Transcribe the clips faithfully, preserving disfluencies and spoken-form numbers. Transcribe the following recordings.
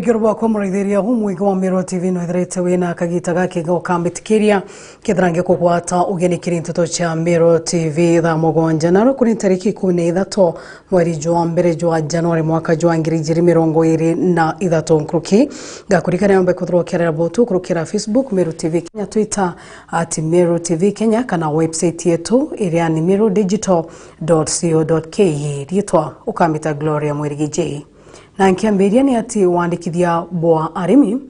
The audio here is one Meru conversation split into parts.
Iguru bwakwa muraithiria umwingi wa Meru T V, nwithirite wina kagita gakega ukambitikiria kethira ngikugwata ugeni kiri nteto cia Meru T V thaa mugwanja. Narua kuri ntariki ikumi na ithatu mweri jwa mbere jwa Januari mwaka jwa ngiri ijiri mirongo iri na ithatu nkuruki. Ngakurikania wambe kuthirwa ukiarira botu kurukira Facebook, Meru T V Kenya, Twitter at Meru T V Kenya, kana website yetu iria ni meru digital dot co dot K E. Riitwa ukamita Gloria Mwirigi J. Na nkiambiria ni ati wandikithia bwa arimi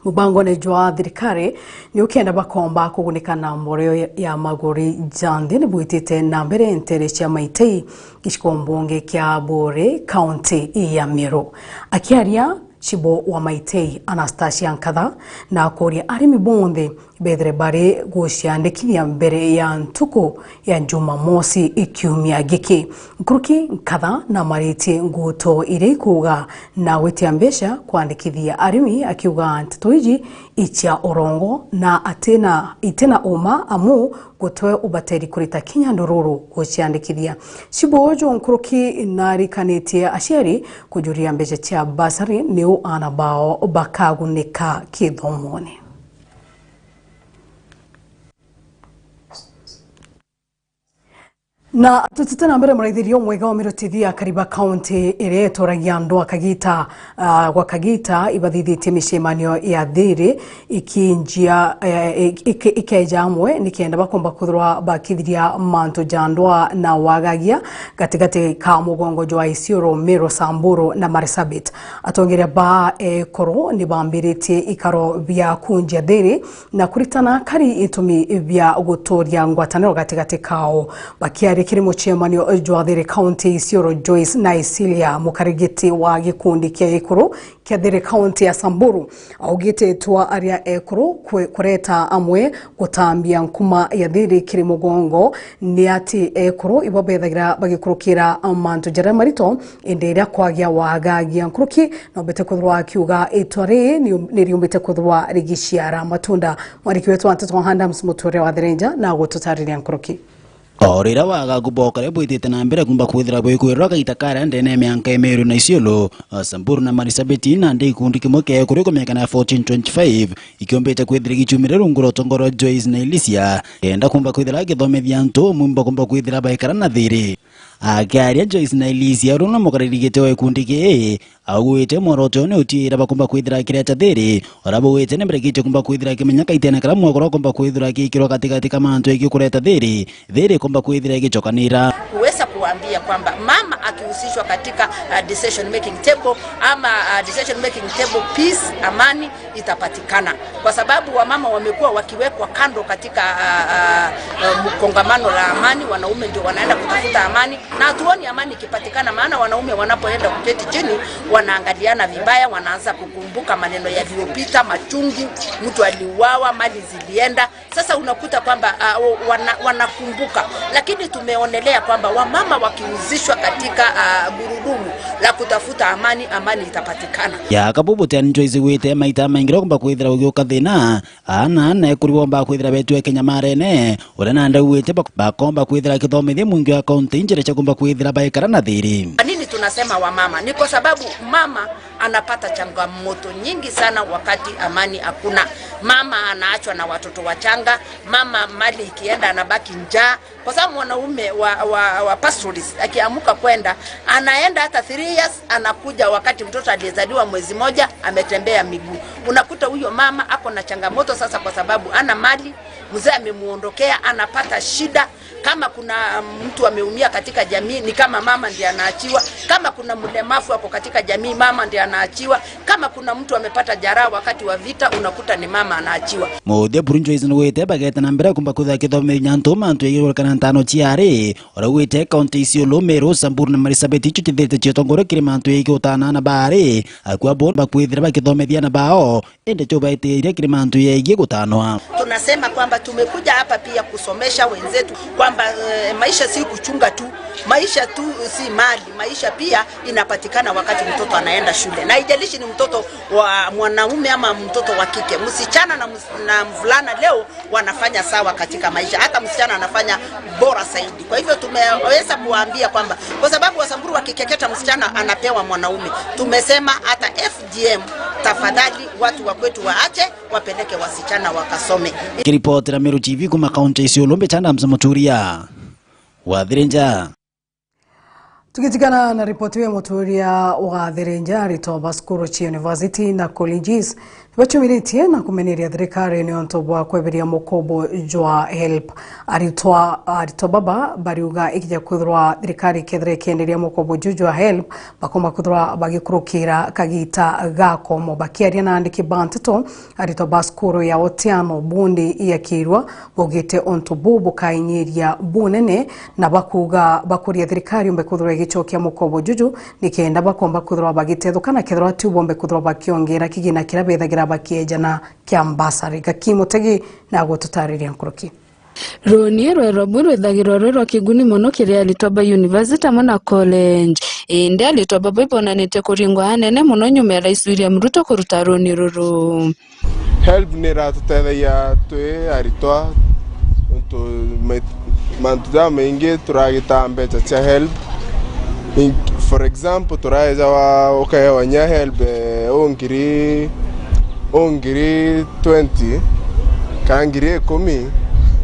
mubangone jwa thirikari ni ukienda bakomba kugunika na mboreo ya maguri ja nthi ni bwitite na mbere ntere cia Maitei gicigo mbunge kia Buuri, kaunti ya Meru. Akiaria, Chibo wa Maitei Anastasia Nkatha na akuria arimi bonthe bethire bari guciandikithia mbere ya ntuku ya Jumamosi kiumia giki. Nkuruki Nkatha namaritie nguto iria ikuuga na gwitia mbeca kwandikithia arimi, akiuga nteto iji icia urongo na atina itina uma amu gutwe ubateri kurita kinya ndururu guciandikithia. Chibo uju nkuruki narikanitie aciari kujuria mbeca cia bursary niu aana bao bakagunika kithomone. Na tutite na mbere, muraithiria umwega wa Meru T V ya Kariba County iria ituragia andu a kagita, ah, gwa kagita ibathithitie micemanio ya thiri ikinjia, eh, ik-, ik-, ikeja amwe nikenda bakomba kwithirwa bakithiria mantu ja ndwaa na wagagia gatigati ka mugongo jwa Isiolo, Meru, Samburu na Marsabit. Atongeria ba ekuru ni bambiritie ikaro bia kunjia thiri na kuritana kari itumi bia guturia ngwataniro gatigati kao. Bakiaria kiri mucemanio jwa thiri kaunti Isiolo, Joyce Naisilia, mukarigiti wa gikundi kia ekuru kia thiri kaunti ya Samburu, augite itwa aria ekuru kwe-, kureta amwe gutambia nkuma ya thiri kiri mugongo ni ati ekuru ibo bethagira bagikurukira mantu jaria marito, indi iria kwagia wagagia nkuruki. Nombete kwithirwa akiuga itwa rii ni, ni riumbite kwithirwa rigiciara matunda. Mwandiki wetu wa nteto Adams Muturia wa Thirinja na gututariria nkuruki. O riria wagagu bwa ukari bwitite na mbere kumba kwithira bwikwirwa kaita karia ndene ya mianka ya Meru na Isiolo, Samburu na Marsabit, nandi gikundi kimwe kia ekuru kumekana fourteen twenty-five ikiumbite kwithira gichumire rungu rwa utongoria wa Joyce Naisilia kenda kumba kwithira githomithia antu umwe bakumba kwithira baikara na thiri. Akiaria, Joyce Naisilia uria ni mukariri giti wa gikundi kii, augite mworoto ni utiira bakumba kwithira akireta thiri, uria bugite ni mbere giti kumba kwithira akimenya kaitene karia mwekuru akumba kwithira akikirwa katigati ka mantu egi kureta thiri, thiri ikumba kwithira igicokanira. Kuweza kuambia kwamba mama akihusishwa katika, uh, decision making table ama, uh, decision making table, peace, amani itapatikana, kwa sababu wamama wamekuwa wakiwekwa kando katika, ah, ah, ah, mkongamano la amani. Wanaume ndio wanaenda kutafuta amani, na hatuoni amani ikipatikana, maana wanaume wanapoenda kuketi chini wanaangaliana vibaya, wanaanza kukumbuka maneno yaliyopita, machungu, mtu aliuawa, mali zilienda. Sasa unakuta kwamba, ah, wana-, wanakumbuka, lakini tumeonelea kwamba wamama wakihusishwa katika, ah, gurudumu la kutafuta amani, amani itapatikana. Ya kabubu tena njo isigwite maita maingi ria kumba kwithira ugiuka thina, aana na ekuru bomba kwithira betwe kinyamarene, uria nandi augite bak-, bakomba kwithira akithomithia mwingi wa kaunti njira cia kumba kwithira baikara na thiri. Kwa nini tunasema wamama? Ni kwa sababu mama anapata changamoto nyingi sana wakati amani hakuna. Mama anaachwa na watoto wachanga, mama mali ikienda anabaki njaa, kwa sababu mwanaume wa, wa, wa pastoralist akiamuka kwenda, anaenda hata three years, anakuja wakati mtoto aliyezaliwa mwezi moja ametembea miguu. Unakuta huyo mama ako na changamoto sasa, kwa sababu ana mali, mzee amemuondokea, anapata shida. Kama kuna mtu ameumia katika jamii, ni kama mama ndiye anaachiwa. Kama kuna mlemavu ako katika jamii, mama ndiye anaachiwa. Kama kuna mtu amepata jeraha wakati wa vita, unakuta ni mama anaachiwa. Muthia Burunjois nigwite bageta na mbere kumba kwithira kithomithia antu mantu yegurukana ntano ciari, uria ugwite kaunti icio Meru, Samburu na Marsabit icio cithirite ciotongoria kiri mantu yegi utana na bari, akua bo bakwithira bakithomithia na bao, indi tubaitiria kiri mantu yegie gutanwa. Tunasema kwamba tumekuja hapa pia kusomesha wenzetu kwamba Eh, maisha si kuchunga tu, maisha tu si mali, maisha pia inapatikana wakati mtoto anaenda shule, na haijalishi ni mtoto wa mwanaume ama mtoto wa kike, msichana na mus-, na mvulana leo wanafanya sawa katika maisha, hata msichana anafanya bora zaidi. Kwa hivyo tumeweza kuwaambia kwamba kwa sababu Wasamburu wakikeketa msichana anapewa mwanaume, tumesema hata F G M, tafadhali watu wa kwetu waache wapeleke wasichana wakasome. Kiripotera Meru T V kuma kaunti ya Isiolo, Mbeta Adams Muturia wa Thirinja. Tugitigana na ripoti ya Muturia wa Thirinja, aritwa ba cukuru cia university na colleges nibacumiritie na kumeneria thirikari ni untu bwa kweberia mukobo jwa help. Aritwa, aritwa baba bariuga ikija kwithirwa thirikari ikethira ikienderia mukobo ju jwa help, bakomba kwithirwa bagikurukira kagita ga komo. Bakiaria na andiki ba nteto, aritwa ba cukuru ya Otiano Bundi ya Kirwa baugite untu buu bukainyiria bunene, na bakuuga bakuria thirikari yombe kwithirwa igicokia mukobo juju, nikenda bakomba kwithirwa bagitethuka na kethirwa tiu bombe kwithirwa bakiongera kigina kiria bethagira bakiejana kia mbasari. Gaki Mutegi na gututariria nkuruki. Ruuni rwerwa buu rwithagirwa rwi rwa kiguni mono kiri aritwa ba university amwe na college. Indi aritwa baba ibonanitie kuringwa anene mono nyuma ya Rais William Ruto kuruta ruuni ruru. HELB ni iratutethagia twi aritwa, untu me-, mantu jamaingi turagitaa mbeca cia HELB. In-, for example, turaejawa ukaewa nya HELB, eh, ungiri, ungiri twenty, kana ngiri ikumi,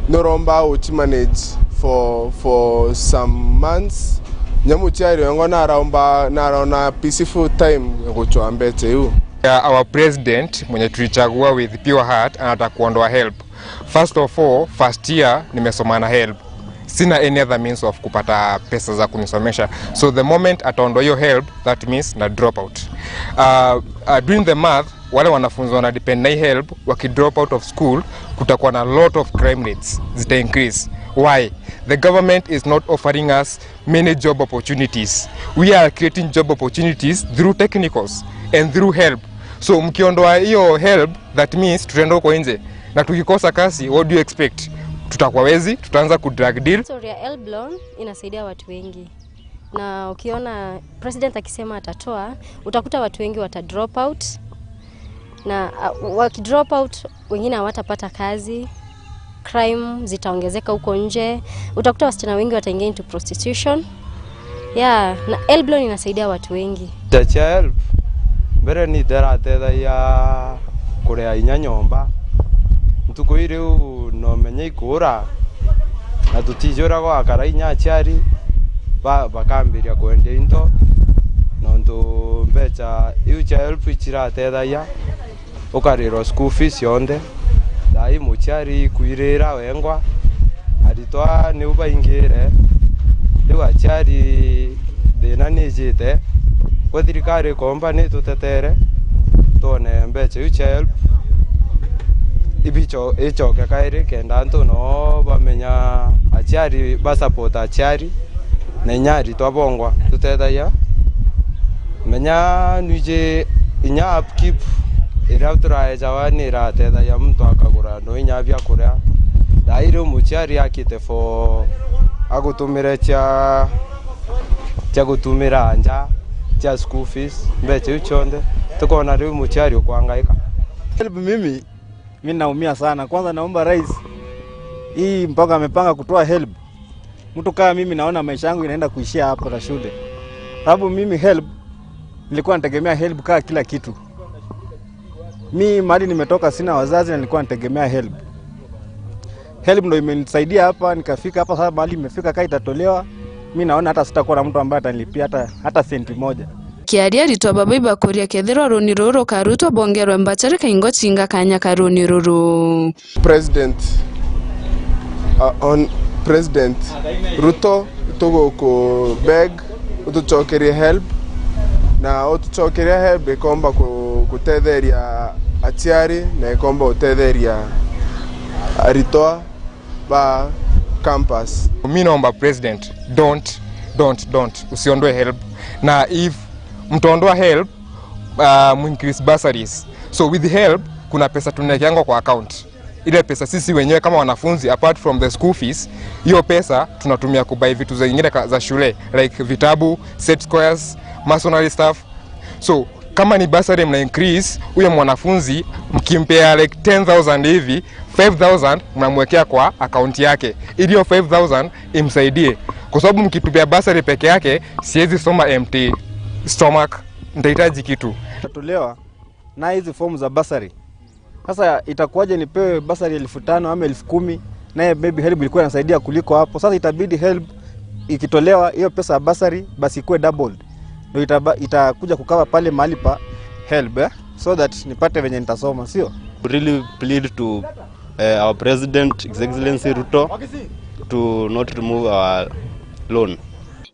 nuromba uchi manage for, for some months. Nya muciari wengwa naraomba, narona peaceful time ya guchwa mbeca iu. Ya our president mwenye tulichagua with pure heart anataka kuondoa HELB. First of all, first year nimesoma na HELB. Sina any other means of kupata pesa za kunisomesha. So the moment ataondoa hiyo HELB, that means na drop out. Uh, uh, doing the math, wale wanafunzi wana depend na hii HELB, waki drop out of school, kutakuwa na lot of crime rates zita increase. Why? The government is not offering us many job opportunities. We are creating job opportunities through technicals and through HELB. So mkiondoa hiyo HELB, that means tutaenda huko nje. Na tukikosa kazi, what do you expect? Tutakuwa wezi, tutaanza ku drug deal. Story ya HELB loan inasaidia watu wengi. Na ukiona president akisema atatoa, utakuta watu wengi wata drop out. Na, uh, waki drop out, wengine hawatapata kazi, crime zitaongezeka huko nje, utakuta wasichana wengi wataingia into prostitution. Yeah, na HELB loan inasaidia watu wengi. Cha, cha HELB, mbere ni ndiratethagia kuria inya nyomba. Ntuku ii riu no menya ikuura, na tutijura gwakara inya aciari ba-, bakambiria kwendia into, nontu mbeca iu cha HELB iciratethagia ukarirwa school fees yonthe. Thaa ii muciari ikwirira wengwa, aritwa niu baingire, riu aciari thina nijite, kwi thirikari ikomba nitutetere twone mbeca iu cha HELB ibicho-, ichoke kairi kenda antu noo bamenya aciari, ba support aciari. Na inya aritwa bongwa tutethagia. Menya nwiji inya upkeep iria turaejawa ni iratethagia muntu akagura no inya bia kuria. Thaa ii riu muciari akite for agutumire cia, cia gutumira nja, cia school fees, mbeca iu cionthe, tukona riu muciari ukwangaika. HELB mimi, mimi naumia sana. Kwanza naomba rais, hii mpango amepanga kutoa HELB, mtu kama mimi naona maisha yangu inaenda kuishia hapo na shule. Sababu mimi HELB, nilikuwa nategemea HELB kaa kila kitu. Mi mahali nimetoka sina wazazi na nilikuwa nategemea HELB. HELB ndo imenisaidia hapa, nikafika hapa, sasa mahali imefika kaa itatolewa, mi naona hata sitakuwa na mtu ambaye atanilipia hata, hata senti moja. Kiaria aritwa baba ibakuria kethirwa ruuni ruru rukarutwa bongerwe mbacha rikaingo chinga kanya ka ruuni ruru. President, uh, on President Ruto, tuguku beg utucokerie HELB, na utucokeria HELB ikomba ku-, gutetheria aciari na ikomba gutetheria aritwa ba campus. Mi naomba president, don't, don't, don't, usiondoe HELB. Na if mtondoa HELB, uh, mu increase bursaries. So with HELB, kuna pesa tunaekeangwa kwa account. Ile pesa sisi wenyewe kama wanafunzi, apart from the school fees, hiyo pesa tunatumia kubuy vitu zingine ka-, za shule, like vitabu, set squares, stationery stuff. So, kama ni bursary mna increase, huyo mwanafunzi mkimpea, like, ten thousand hivi, five thousand mnamwekea kwa account yake, ili hiyo five thousand imsaidie, kwa sababu mkitupea bursary peke yake, siwezi soma empty stomach, nitahitaji kitu. Itatolewa na hizi form za bursary. Sasa itakuwaje nipewe bursary elfu tano ama elfu kumi, naye maybe HELB ilikuwa inasaidia kuliko hapo? Sasa itabidi HELB ikitolewa, hiyo pesa ya bursary basi ikuwe doubled, ndio itaba-, itakuja kukawa pale mahali pa HELB, eh? So that nipate venye nitasoma, sio? We really plead to, eh, our president, His Excellency Ruto, to not remove our loan.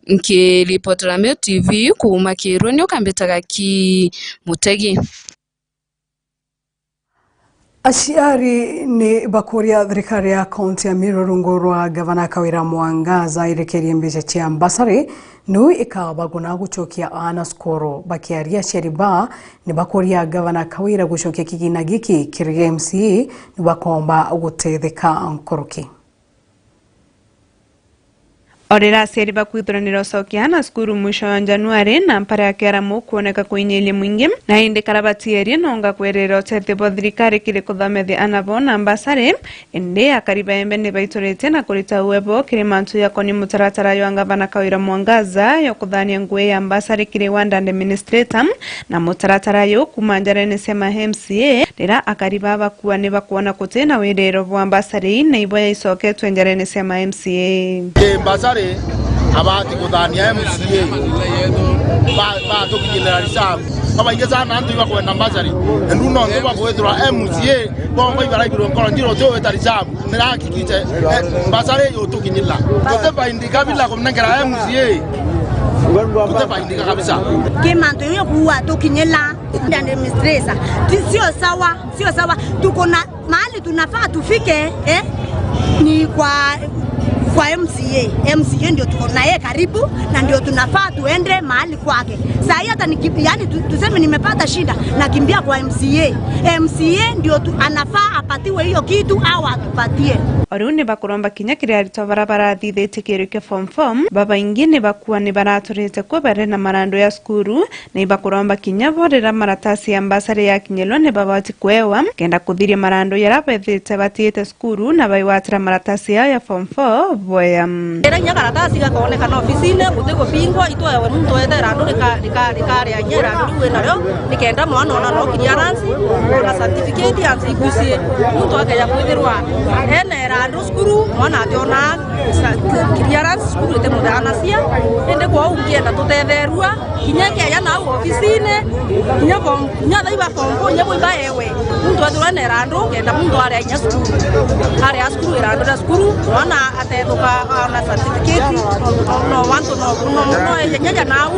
Nkiripotera Meru T V kuuma Kiruni, ukambitaga ki Mutegi. Aciari ni bakuria thirikari ya kaunti ya Meru rungu rwa Gavana Kawira Mwangaza irekerie mbeca cia mbasari, niu ikabaguna gucokia aana cukuru. Bakiaria aciari ba ni bakuria Gavana Kawira gucokia kigina giki kiri M C A, ni bakomba gutetheka nkuruki. O riria aciari bakwithuranira ucokia aana cukuru mwisho wa Januari, na mpara ya kiaramu kwoneka kuinyiria mwingi, na indi kara batierie nonga kwerera utethio bwa thirikari kiri kuthomethia aana bo na mbasari, indi akari ba Embe ni baituritie na kurita uwe bo kiri mantu jakoni mutaratara jwa Ngavana Kawira Mwangaza ya kuthania ngui ya mbasari kiri ward administrator, na mutaratara ju kuuma njarene cia ma M C A, riria akari baa bakua ni bakwona guti na wiriro bwa mbasari na ibo yaicoketwe njarene cia ma M C A. Ki mbasari, abati kuthania M C A, ba-, batukinyirira reserve. Babaingi sana antu ibakwenda mbasari, endu nontu bwa kwithirwa M C A, bomba ibaraigirwe nkoro njiro ti wita reserve. Nirahakikisha, eh, mbasari yutukinyirira. Tutibaindika bila kumnengera M C A. Tutibaindika kabisa. Ki mantu iu kuua tukinyirira, administrator. Ti, sio sawa, sio sawa. Tuko na mahali tunafaa tufike, eh? Ni kwa, kwa M C A. M C A ndio tuko na yeye karibu, na ndio tunafaa tuende mahali kwake. Saa hii hata niki-, yani tu-, tuseme nimepata shida, nakimbia kwa M C A. M C A ndio tu-, anafaa apatiwe hiyo kitu au atupatie. O riu ni bakuromba kinya kiri aritwa bara barathithitie kiero kia form four, babaingi ni bakua ni baraturite kuo bari na marandu ya cukuru, na ibakuromba kinya bo riria maratasi ya mbasari yakinyirwa ni babati kwewa, kenda kuthiria marandu jaria bethite batiite cukuru na baigwatira maratasi yao ya form four boya. Ira inya karatasi gakoonekana ofisine, gutigubingwa, itwewe muntu eete irandu rika-, rika-, rikaria inya irandu riu winario, nikenda mwana ona no clearance, ona certificate ya C B C A, muntu akeja kwithirwa ena irandu cukuru, mwana ationa sa-, clearance cukuru itimuthaanacia, indi kwou ngienda tutetherua. Kinya keja nau ofisine, kinya form, kinya thaiba form four, kinya bwiba ewe. Muntu ethirwa ena irandu, kenda muntu aria inya cukuru. Aria cukuru, irandu ria cukuru, mwana atethuka, aona certificate, no, no, wantu no, no, no, eja nyeja nau,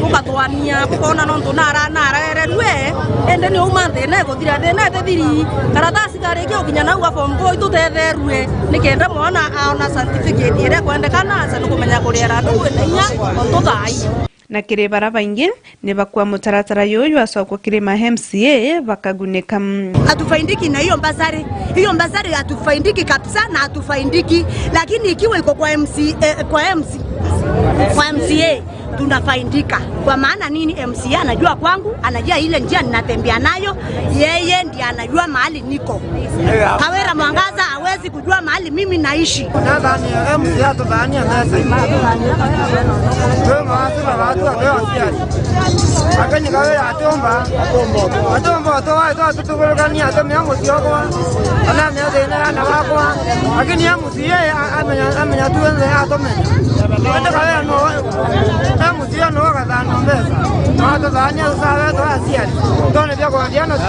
bukathwania, bukona nontu nara, narererue, indi ni uma thina iguthira, thina itithiri. Karatasi karikia gukinya nau a form four itutetherue, nikenda mwana aona certificate iria ikwendekana, aca nukumenya kuria irandu kwina inya, nontu thaa ii. Na kiri bara baingi, ni bakua mutaratara juju jwacokwa kiri ma M C A bakagunika. Hatufaidiki na hiyo mbasari. Hiyo mbasari hatufaidiki kabisa na hatufaidiki. Lakini ikiwa iko kwa M C, eh, kwa M C, kwa M C A, tunafaidika. Kwa maana nini? M C A anajua kwangu, anajua ile njia ninatembea nayo, yeye ndiye anajua mahali niko. Kawira Mwangaza hawezi kujua mahali mimi naishi. Nathani M C A atuthania mbeca. Twi maasi na watu akeo aciari. Lakini Kawira atiumba. Atiumba tu wa tu tutugurukania atumia muciokwa. Ona mia thina yana wakwa. Lakini M C A a-, amenya, amenya tu ene atumenya. Ende Kawira no, M C A no gathana mbeca. Atuthania sawa tu aciari. Tone bia kwa diana.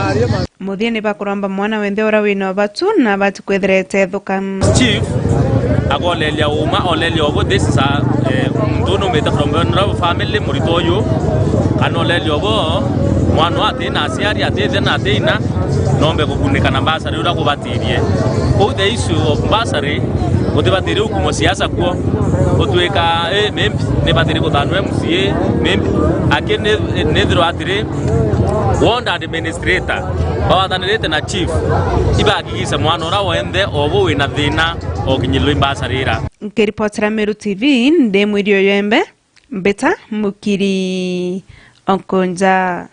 Muthia ni bakuromba mwana wenthe uria wina ubatu na abati kwithira etethuka. Chief akoleria uma, oleria ubu, this is a, eh, muntu numite from vulnerable family, murito uyu, kana oleria ubu, mwana ati na aciari, ati ithe na ati ina, nombe kugunika na mbasari uria kubatirie. Kou the issue of mbasari, utibatirie ukumo siasa kuo, gutwika, eh, maybe nibatirie kuthanwa M C A, maybe, aki ni, nithirwa atiri, Ward administrator bawathanirite na chief ibahakikishe mwana uria wenthe obu wina thina okinyirwe imbasarira. Nkiripotera Meru T V, ndi Mwiri Oyembe, mbita Mukiri Onkonja.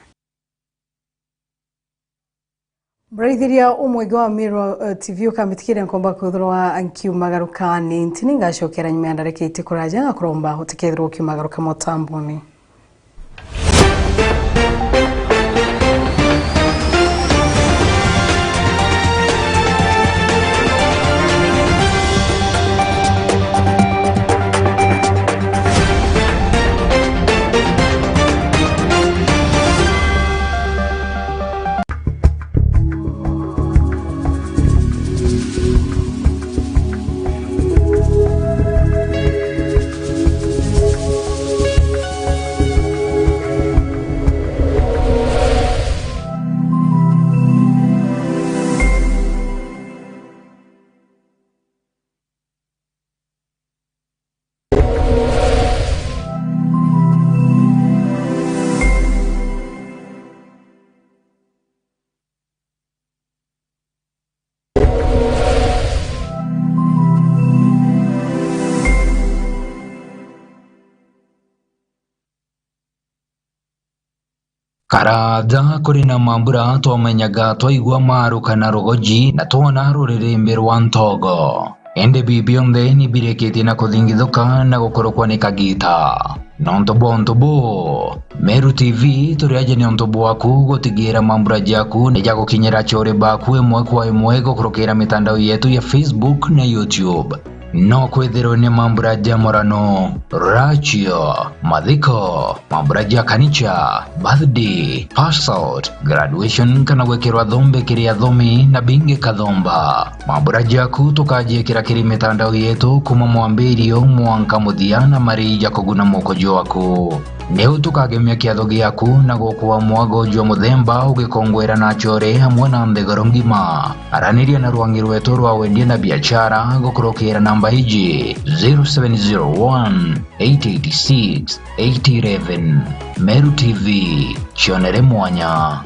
Muraithiria umwingi wa Meru, eh, T V ukambitikiria nkomba kwithirwa nkiumagaruka ni ntini ngacokera nyuma ya ndarika iti kuraja ngakuromba utikethirwa ukiumagaruka mutamboni. Karaja kuri na mambura twamenyaga twaigua maruka na rugoji na twona ruririmbi rwa ntogo. Indi bi bionthe ni birikitie na kuthingithuka na gukurukwa ni kagita. Nontu bwa untu buu, Meru T V turi aja ni untu bwaku gutigira mambura jaku ni jagukinyira acore baku imwe kwa imwe gukurukira mitandao yetu ya Facebook na YouTube. No kwithirwe ni mambura ja murano, rachio, mathiko, mambura ja kanicha, birthday, pass out, graduation kana gwikirwa thombe kiri athomi na bingi kathomba. Mambura jaku tukajiikira kiri mitandao yetu kuma mwambirio mwanka muthia na marii ja kuguna muko jwaku. Niu tukagemia kiatho giaku na gukua mwago jwa muthemba ugikongwera na acore amwe na nthiguru ngima. Araniria na rwangi rwetu rwa wendia na biachara gukurukira namba iji, zero seven zero one, eight eight six, eight eleven. Meru T V, cionere mwanya.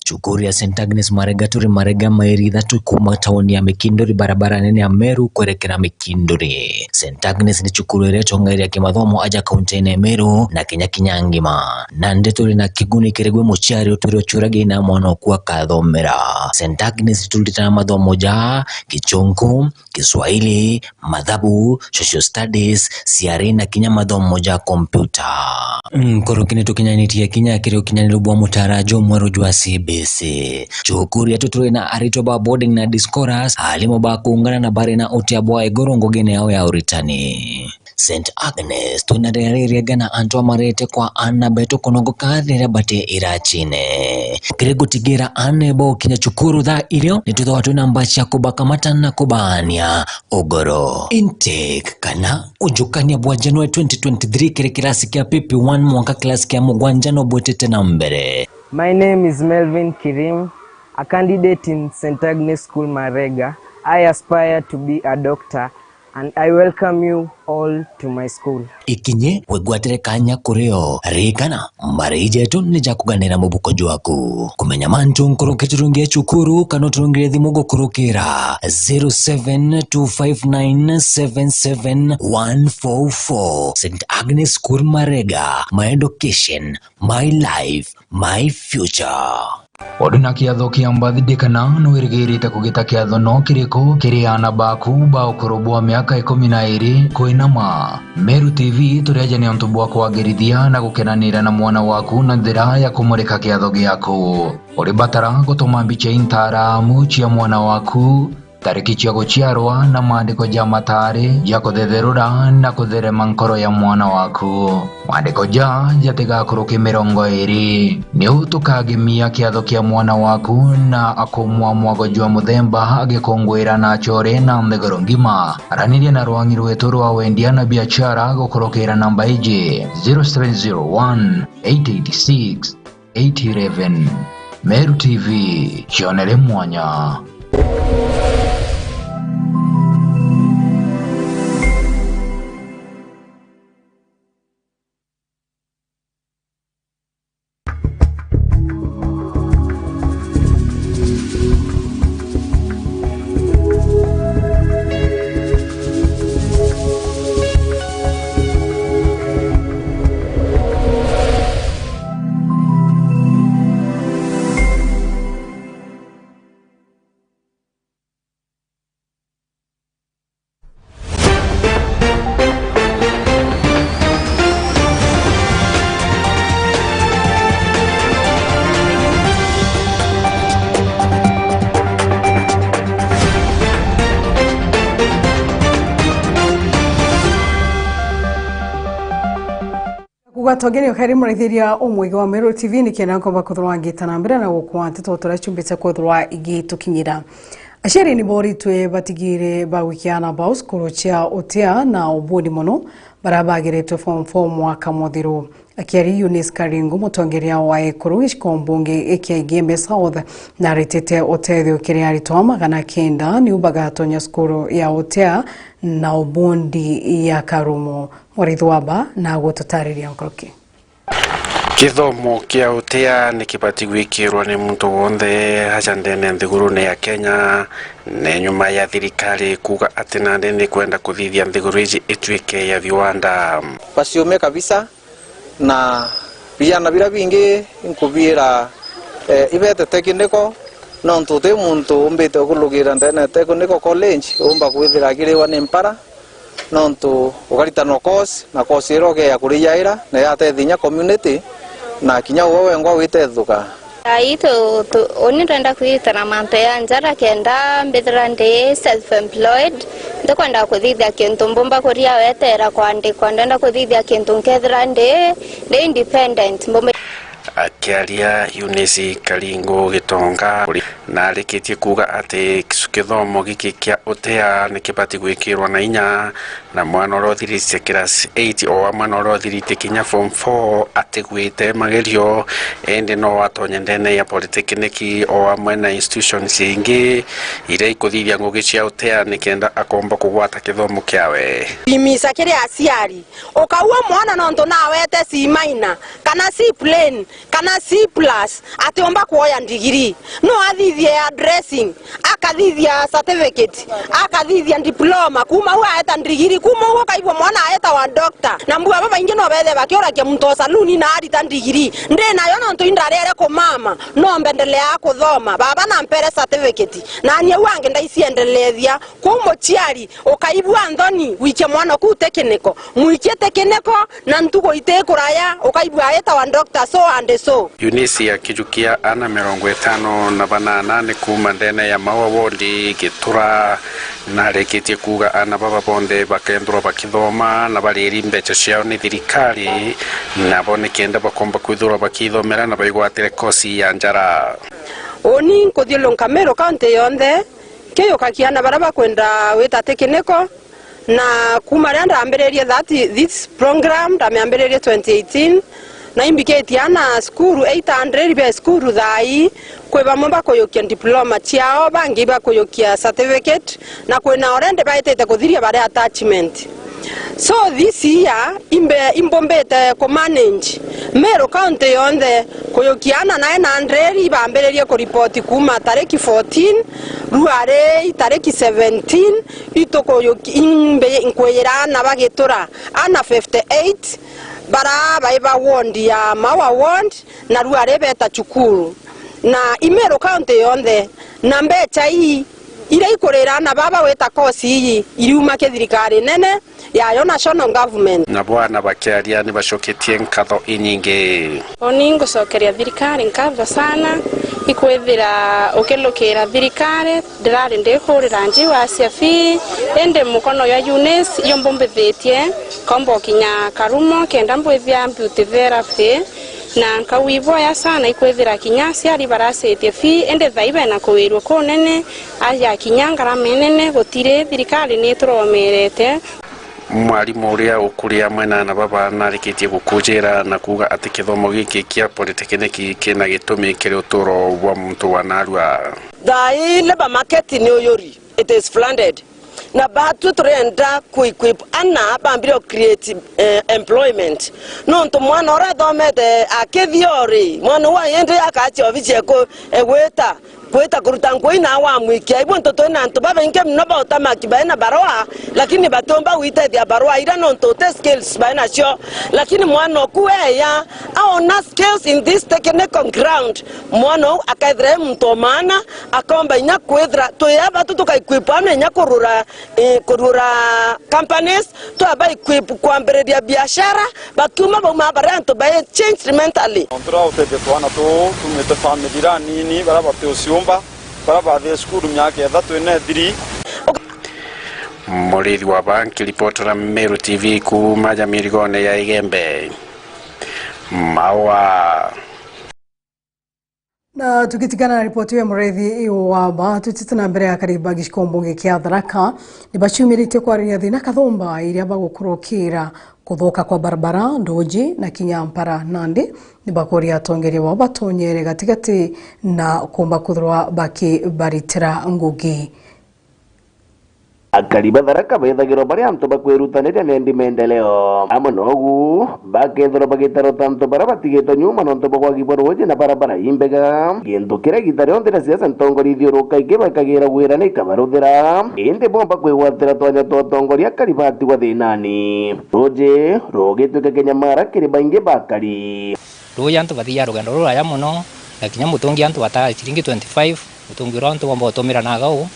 Cukuru ya Saint Agnes Marega turi Marega, mairi ithatu kuma tauni ya Mikinduri, barabara nene ya Meru kwerekera Mikinduri. Saint Agnes ni cukuru iria itongagiria kimathomo aja kaunti-ini ya Meru na kinya kinya ngima. Nandi turi na kiguni kiri gwi muciari utwire uciuragia ina mwana oku akathomera. Saint Agnes turitana mathomo ja Gichunku, Kiswahili, mathabu, social studies, ciari na kinya mathomo ja kompyuta. Nkuruki ni tukinyanitie kinya kiri ukinyaniru bwa mutaara jumweru jwa C B C. Cukuru yetu turi na aritwa ba boarding na day scholars, alimu ba kuungana na bari na utia bwa iguru ngugine yao ya uritani. Saint Agnes, twina riria riega na antu amarete kwa aana betu kunogoka riria bati iracine. Kiri gutigira aana bo kinya cukuru thaa irio, ni twithagwa twina mbaci ya kubakamata na kubaania ugoro. Intake kana ujukania bwa January twenty twenty-three kiri kirasi kia P P one mwanka kirasi kia mugwanja no bwitite na mbere. My name is Melvin Kirim, a candidate in Saint Agnes School Marega. I aspire to be a doctor and I welcome you all to my school. Ikinye wigwatire kanya kuri o. Ririkana, marii jetu ni ja kuganira mubuko jwaku. Kumenya mantu nkuruki turungie cukuru kana uturungire thimu gukurukira zero seven two five nine seven seven one four four. Saint Agnes School Marega, my education, my life, my future. Uri na kiatho kia birthday kana nwirigirite kugita kiatho no kiriku kiri aana baku ba ukuru bwa miaka ikumi na iri kwinama? Meru T V turi aja ni untu bwa kwagirithia na gukenanira na mwana waku na njira ya kumurika kiatho giaku. Uri batara gutuma mbica intaramu cia mwana waku, tariki cia guciarwa na maandiko ja mataari ja kuthetherura na kutherema nkoro ya mwana waku. Maandiko ja jatigakuruke mirongo iri. Niu tukagemia kiatho kia mwana waku na akumwa mwago jwa muthemba agikungwira na acore na nthiguru ngima. Araniria na rwangi rwetu rwa wendia na biachara gukurukira namba iji, zero seven zero one, eight eight six, eight eleven. Meru T V, cionere mwanya. Gwata ugeni ukari muraithiria umwigi wa Meru T V, nikenda nkomba kwithirwa ngita na mbere na gukwa nteto turia ciumbite kwithirwa igitukinyira. Aciari ni boritwe batigire ba gwikia ana bao cukuru cia Utia na Ubuni mono, baria bagiritwe form four mwaka muthiru. Akiaria Eunice Karingu, mutongeria wa ekuru giciko mbunge kia Igembe South, naritite utethio kiri aritwa magana kenda niu bagatonya cukuru ya Utia na Ubundi ya Karumo. Murithi wa Ba na gututariria nkuruki. Kithomo kia Utia ni kibati gwikirwa ni muntu wonthe aja ndene nthigurune ya Kenya, ni nyuma ya thirikari kuuga ati nandi ni kwenda kuthithia nthiguru iji ituike ya viwanda. Basiume kabisa, na biana biria bingi nkubiira, eh, ibete technical, nontu uti muntu umbite kurugira ndene technical college umba kwithira akiriwa ni mpara. Nontu ukaritanwa course, na course iria ukeya kurijaira, na yatethi inya community, na kinya uwe wengwa witethuka. Ai, tu, tu, uni ndenda kwitana mantu ya njara kenda mbithira ndi self-employed, ndikwenda kuthithia kintu mbumba kuria wetera kwandikwa, ndenda kuthithia kintu nkethira ndi, ndi independent, mbumba. Akiaria Eunice Karingu Gitonga, na arikitie kuuga ati kithomo giki kia Utia ni kibati gwikirwa na inya, na mwana uria uthiritie class eight o amwe na uria uthiritie kinya form four atigwite magerio, indi no atonye ndene ya polytechnic o amwe na institutions ingi iria ikuthithia ngugi cia Utia nikenda akomba kugwata kithomo kiawe. Imisa kiri aciari, ukaua mwana nontu nawete C minor, kana C plain, kana C plus, atiumba kuoya ndigiri. No athithie ya dressing, akathithia certificate, akathithia diploma, kuma u aeta ndigiri, kuma u ukaigua mwana aetawa doctor. Na mbua babaingi no bethe bakiurakia muntu o saluni na arita ndigiri. Ndi nayo nontu indarere kumama, no mbendelea kuthoma. Baba nampere certificate, nani au angi ndaiciendelethia. Kwou muciari, ukaigua nthoni, wikie mwana oku tekiniko, mwikie tekiniko, na ntugu iti kuraya, ukaigua aitawa doctor so and so. Eunice akijukia ana mirongo itano na banana ni kuuma ndene ya Maua Ward, Gitura, na arikitie kuuga ana baba bonthe bakethirwa bakithoma na bariri mbeca ciao ni thirikari, nabo nikenda bakomba kwithirwa bakithomera na baigwatire kosi ya njara. Uni nkuthiurunka Meru kaunti yonthe, nkiyukakia ana baria bakwenda wita tekiniko, na kuma riria ndambiririe that, this program, ndamiambiririe twenty eighteen, na imbikitie ana cukuru eight hundred be cukuru thaa ii, kwi bamwe bakuyukia diploma ciao, bangi bakuyukia certificate, na kwina already baitite kuthiria bari attachment. So this year, imbe, imbumbite ku manage Meru County yonthe, kuyukia ana nine hundred ibambiririe kuripoti kuma tariki fourteen, rua ri tariki seventeen, itukuyuki-, imbi-, nkwiyira ana bagitura, ana fifty eight, bara bai ba ward ya Maua Ward, na rua ri beta cukuru. Na i Meru County yonthe, na mbecha ii iria ikurira ana baba wita kosi ii, iriuma ki thirikari nene, yayo National Government. Nabo ana bakiaria ni bacoketie nkatho inyingi. Oni ngucokeria thirikari nkatho sana, ikwithira ukilukira thirikari, ndirari ndihurira njiwa cia fee, indi mukono jwa Eunice jumbumbithitie, nkomba ukinya Karumo kenda mbwithia beauty therapy, na nkauga iboya sana ikwithira kinya aciari baracitie fee, indi thai bena kuwirua kunene, aja kinya ngarama inene, gutiri thirikari ni ituromerete. Mwarimu uria ukuri amwe na ana baba narikitie gukujira na kuuga ati kithomo giki kia polytechnic kina gitumi kiri uturo bwa muntu wa narua. Thaa ii labour market ni uyuri, it is flooded. Na batwi turenda ku equip ana bambire ku create, eh, employment. Nontu mwana uria athomete akithia uri, mwana uu aindi akacia obici eku-, egwita, gwita kuruta nkui na wamwikia. Ibu ntu twina antu babaingi mono ba utamaki baina barua, lakini batiumba gwitethia barua iria nontu uti skills bainacio. Lakini mwana oku eya aona skills in this technical ground, mwana uu akethira e muntu o maana, akomba inya kwithira twi aba tu tukaequipwa na inya kurura, eh, kurura companies, twaba equip kwambiriria biashara, bakiuma bauma baria antu bai changed mentally. Nontu ria utethia twana tuu tumite family iria nini, baria bati uciumba, baria bathire cukuru miaka ithatu ina ithiri. Murithi wa Ba nkiripotera Meru T V kuuma Jamirigone ya Igembe. Mawa. Na tugitigana na ripoti ya Muriithi wa Mba, tutite na mbere ya kariba gicigo mbunge kia Tharaka, ni baciumiritie kwariria thina kathumba iria bagukurukira kuthuka kwa barabara, nduji na kinya mpara. Nandi ni bakuria atongeria bao batonyere gatigati na kumba kwithirwa bakibaritira ngugi. Akari ba Tharaka bethagirwa bari antu ba kwirutaniria nendi maendeleo. Amwe nogu, bakethirwa bagitaro ta antu baria batigitwe nyuma nontu bwa kwagi bwa ruuji na barabara imbega. Gintu kiria igita rionthe ria siasa ntongoria ithiuruka ikibekagira gwira ni ikabaruthira. Indi bomba kwigwatira twanya twa utongoria akari batigwa thinani. Ruuji rugitwika kinyamara kiri baingi ba akari. Ruuji antu bathiaga rugendo ruraya mono, na kinya mutungi antu bataa ciringi twenty-five, mutungi uria antu bomba gutumira naga uu,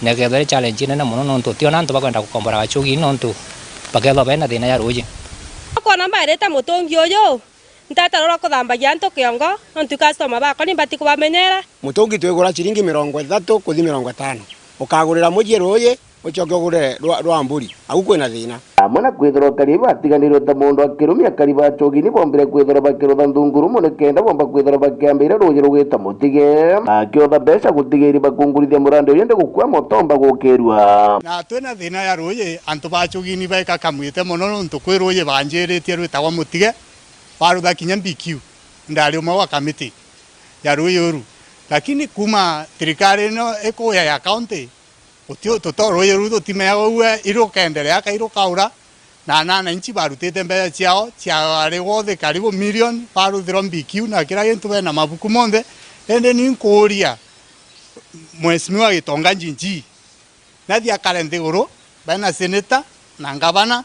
na ikethirwa iri challenge inene mono, nontu utiona antu bakwenda gukombora gachugi nontu bakethirwa bena thina ya ruuji. Ukoona mbairite mutungi uyu, ntatarora kuthambagia antu kiongo, nontu customer bakwa ni mbati kubamenyera. Mutungi twigura ciringi mirongo ithatu kuthi mirongo itano, ukagurira mucii ruuji, ucoke ugure rwa, rwa mburi, au kwina thina. Amwe na kwithirwa akari batiganirwe ta mundu akirumia akari ba Achogini bombire kwithirwa bakirutha nthunguru mono nikenda bomba kwithirwa bakiambiria ruuji rugwita Mutige. Akiotha mbeca gutigiri bakungurithia murandi uyu ndi gukua motomba gukirua. Na twina thina ya ruuji, antu ba Achogini baikakamwite mono nontu kwi ruuji banjiritie rwitagwa Mutige, barutha kinya B Q, ndari umwe wa kamiti ya ruuji uru. Lakini kuma thirikari ino ikuya ya county, Uti-, tuto ruuji ruu rutimeagwa uwe, irukenderea kai rukaura, na anana inchi barutite mbeca ciao, ciarigwa uthi karibu million, baruthirwa B Q na kira gintu, bena mabuku monthe. Indi ni nkuuria Mheshimiwa Gitonga Njinji, nathi akare nthiguru, bena senator na ngavana,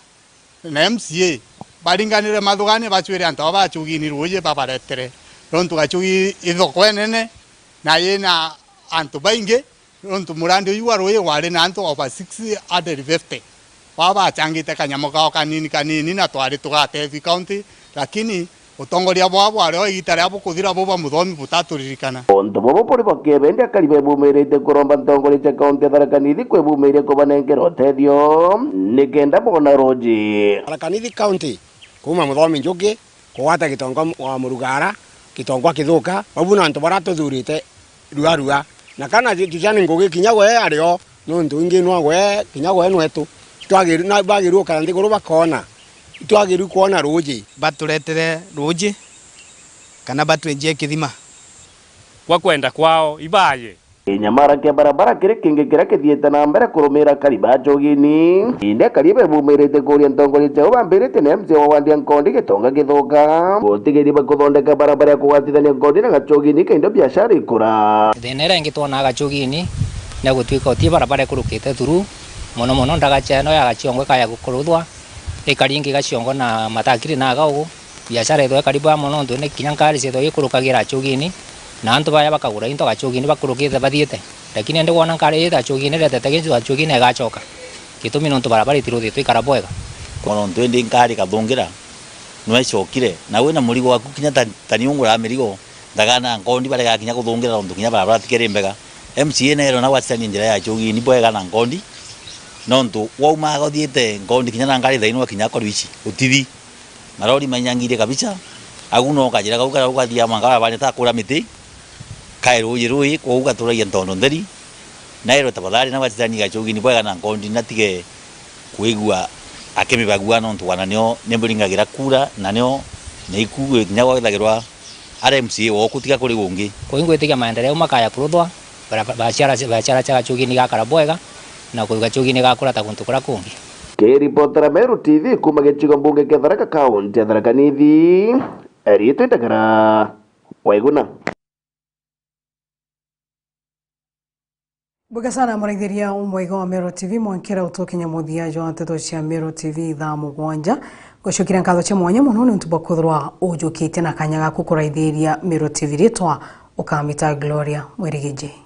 na M C A baringanire mathugania, bacwire antu aba ba Achogini ruuji babaretere, nontu Gachugi i thoko enene na yina antu baingi, nontu murandi uyu wa ruuji wari na antu over six hundred fifty baba bachangite kanyamo kao kanini kanini, na twari tugatethi county, lakini utongoria bwao bwari o igita riria bukuthira buba Muthomi butaturirikana. Untu bubu buri bukiebe, indi akari bebumirite kuromba ntongoria cia kaunti ya Tharaka Nithi kwibumiria kubanenkera utethio nikenda bona ruuji. Tharaka Nithi County, kuuma Muthomi Njuki, kugwata Gitonga wa Murugara, Gitonga Kithuka, bau ni antu baria tuthurite rua rua. Na kana Ju-, Jujani Ngugi kinya gwe ari o, nontu ingi nwa gwe, kinya gwe nwetu. Itwagiri-, na bagirwe gukara nthiguru bakoona. Itwagirwe kwona ruuji. Baturetere ruuji, kana batwenjie kithima. Kwa kwenda kwao, ibaye. Kinyamara kia barabara kiri kingi kiria kithiite na mbere kurumira akari ba Achogini. Indi akari bebumirite kuuria ntongoria ciao bambiritie na M C A wa wandi ya Nkondi Gitonga Kithuka gutigiri bakuthondeka barabara ya kugwatithania Nkondi na Gachogini kenda biashara ikura. Thina iria ingi twonaa Gachogini ni gutwika uti barabara ikurukite through, mono mono ndagacha ino ya Gachiongo ikaya gukuruthwa, ikari ingi Gachiongo na Matakiri na aga ugu. Biashara ithwe karibu amo nontu ni kinya ngari ciithwe ikurukagira Achogini, na antu baya bakagura into Gachogini bakurukite bathiite. Lakini indi wona ngari iite Achogini iretete gintu Achogini igachoka. Gitumi nontu barabara itiruthitwe ikara bwega. Nontu indi ngari Kathungira nwe icokire, na wina murigo waku kinya ta, ta ni ungura mirigo, ndagana Nkondi barega kinya kuthungira nontu kinya barabara tikeri mbega. M C A naero na gwatithania njira ya Achogini bwega na Nkondi, nontu waumaga uthiite Nkondi kinya na ngari thaino kinya koru ici utithi. Marori mainyangirie kabisa, au no kajira kau karia ugathia mwanka barabara ta kura miti, kae ruuji rui, kwou gaturagia ntondo ntheri, nairwe tafadhali na batithani Gachogini bwega na Nkondi natige kwigua akimibagua nontu wana nio nimburingagira kura, na nio niku kinya gwethagirwa ari M C A woo kutiga kuri ungi. Kwou ingwitikia maendeleo makaya kuruthwa, bara-, bara-, biashara, biashara cia Gachogini igakara bwega, na ku-, Gachogini igakura ta guntu kuria kungi. Kiripotera Meru T V kuuma gicigo mbunge kia Tharaka, kaunti ya Tharaka Nithi, riitwa Ndagara Waiguna. Bwega sana muraithiria umwega wa Meru T V, mwankira utukinya muthia jwa nteto cia Meru T V thaa mugwanja. Ngucokeria nkatho cia mwanya mono niuntu bwa kwithirwa ujukitie na kanya gaku kuraithiria Meru T V. Riitwa ukamita Gloria Mwirigiji.